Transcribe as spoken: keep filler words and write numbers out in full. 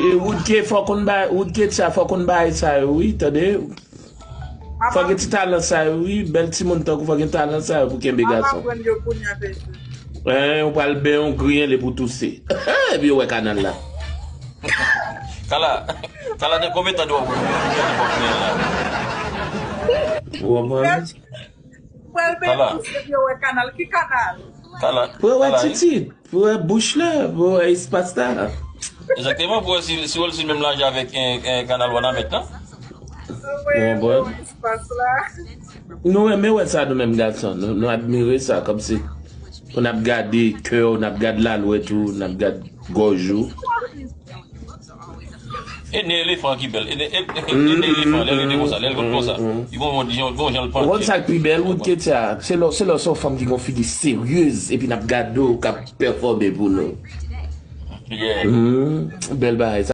E Woodke fò konn bay, Woodke sa fò konn bay sa yo, wi, tande? Fò gen ti talan sa yo, wi. Bèl timoun tankou fò gen talan sa yo pou kenbe gason. Aprann yo kounye a, mesye. Hein, ou pral ben yon griyen li pou touse. Epi yo wè kanal la. Kala, Kala, de konbyen tan dwa pou griyen la? Ou konprann? Pral ben touse epi yo wè kanal. Ki kanal? Kala. Pou yo wè titit, pou yo wè bouch la, pou yo wè espas la. Egzakteman, pou wè si, si w al si menm lanje avèk en, en kanal Wanament lan. Mwen, mwen, espas la. Nou renmen wè sa nou menm gason. Nou, nou admire sa. Kòmsi pou n ap gade kè w, n ap gade lalwèt ou, n ap gade gòj ou. E nen elefan ki bèl. E nen e- e- e nen elefan, lè l rete konsa, lè l konn konsa. Li gon yon jan l panche. Ou konn sa k pi bèl, Woodke sa. Se lè se lè se yon fanm ki gon figi seryez, epi n ap gade w k ap pèfòme pou nou. Yeah. Hmm, bèl bagay.